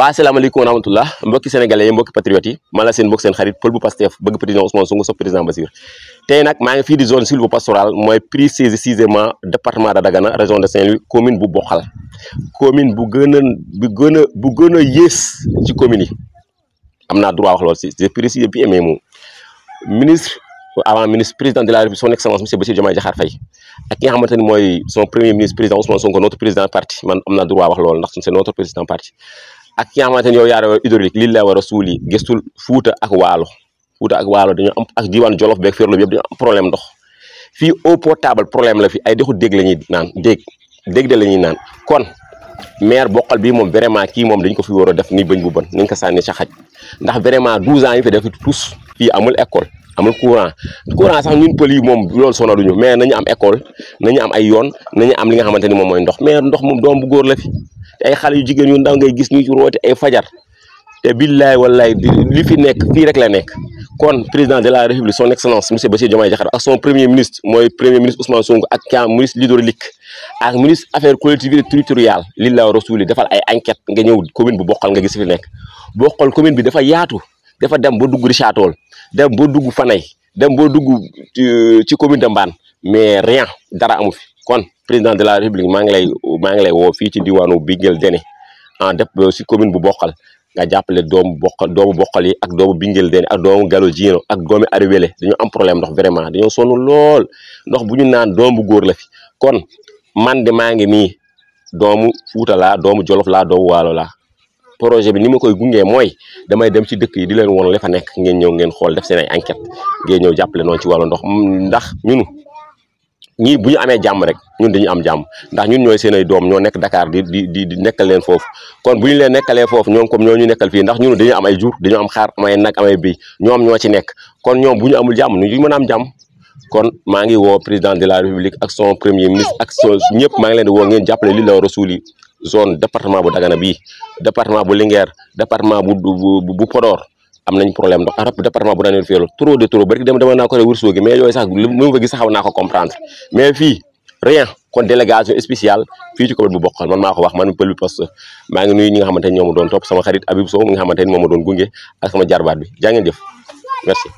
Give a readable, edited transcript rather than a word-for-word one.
waa asalaamaaleykum wa rahmatullah mbokki sénégalais yi mbokki patriotes yi man la seen mbokk seen xarit pël bu Pastef bëgg président Ousmane Sonko sopp président Bassirou tey nag maa ngi fii di zone sylvo-pastorale mooy précisément département de Dagana région de Saint-Louis commune bu Bokhal commune bu gën a yées ci commune yi am naa droit wax loolu si j'ai précisé bien mes mots ministre avant ministre président de la République son excellence monsieur Bassirou Diomaye Diakhar Faye ak ki nga xamante ni mooy son premier ministre président Ousmane Sonko notre président parti man am naa droit wax loolu ndax c'est notre président parti ak ki nga xamante ni yow yaa war hydraulique lii la war a suuli gëstul Fuuta ak Waalo dañoo am ak diwaan Jolof beeg Ferlo bi yëpp dañoo am problème ndox fii eau potable problème la fi ay dexu dégg la ñuy naan dégg de la ñuy naan kon maire Bokhal bi moom vraiment kii moom dañ ko fi war a def ni bëñ bu bon nañ ko sànni sa xaj ndax vraiment 12 ans yi fi def tous fii amul école amul courant sax ñun pël yi moom loolu sonaluñu mais nañu am école nañu am ay yoon nañu am li nga xamante ni moom mooy ndox mais ndox moom doom bu góor la fi te ay xale yu jigéen yu ndaw ngay gis ñu ci roote ay fajar te billaay wallaay li fi nekk fii rek la nekk kon président de la république son excellence monsieur Bassirou Diomaye Diakhar ak son premier ministre mooy premier ministre Ousmane Sonko ak ki ministre l'hydraulique ak ministre affaires collectivités territoriales li la rasuli defal ay enquête nga ñëw commune bu Bokhal nga gis fi nekk Bokhal commune bi dafa yaatu dafa dem ba dugg Richard Toll dem ba dugg Fanay dem ba dugg ci commune de Mbane mais rien dara amu fi kon président de la république maa ngi lay woo fii ci diwaanu Bingel Dene def si commune bu Bokhal nga jàppale doomu Bokhal yi ak doomu Bingel Dene ak doomu Gallo Dieno ak doomu Ariwele dañoo am problème ndox vraiment dañoo sonn lool ndox bu ñu naan doom bu góor la fi kon man de maa ngi nii doomu Fuuta laa doomu Jolof laa doomu Waalo laa projet bi ni ma koy gungee mooy damay dem ci dëkk yi di leen woon la fa nekk ngeen ñëw ngeen xool def seen ay enquête ngeen ñëw jàppale noonu ci wàllu ndox ndax ñun ñii bu ñu amee jàmm rek ñun dañu am jàmm ndax ñun ñooy seen ay doom ñoo nekk Dakar di nekkal leen foofu kon bu ñu leen nekkalee foofu ñoom comme ñoo ñu nekkal fii ndax ñun dañu am ay jur dañu am xaar am ay nag am ay béy ñoom ñoo ci nekk kon ñoom bu ñu amul jàmm ñu mën a am jàmm kon maa ngi woo président de la république ak son premier ministre ak son ñëpp maa ngi leen di woo ngeen jàppale li la rasuli zone département bu Dagana bii département bu Linguère département bu Podor am nañ problème ndox ak département bu Ranérou Ferlo trop bari dem dama naa ko wërsoo gi mais yooyu sax mu fa gis xaw naa ko comprendre mais fii rien kon délégation spéciale fii ci commune bu Bokhal man maa ko wax man pël bi poste maa ngi nuyu ñi nga xamante ni ñoo ma doon topp sama xarit Habib Sow mi nga xamante ni moom ma doon gunge ak sama jarbaat bi jaa ngeen jëf merci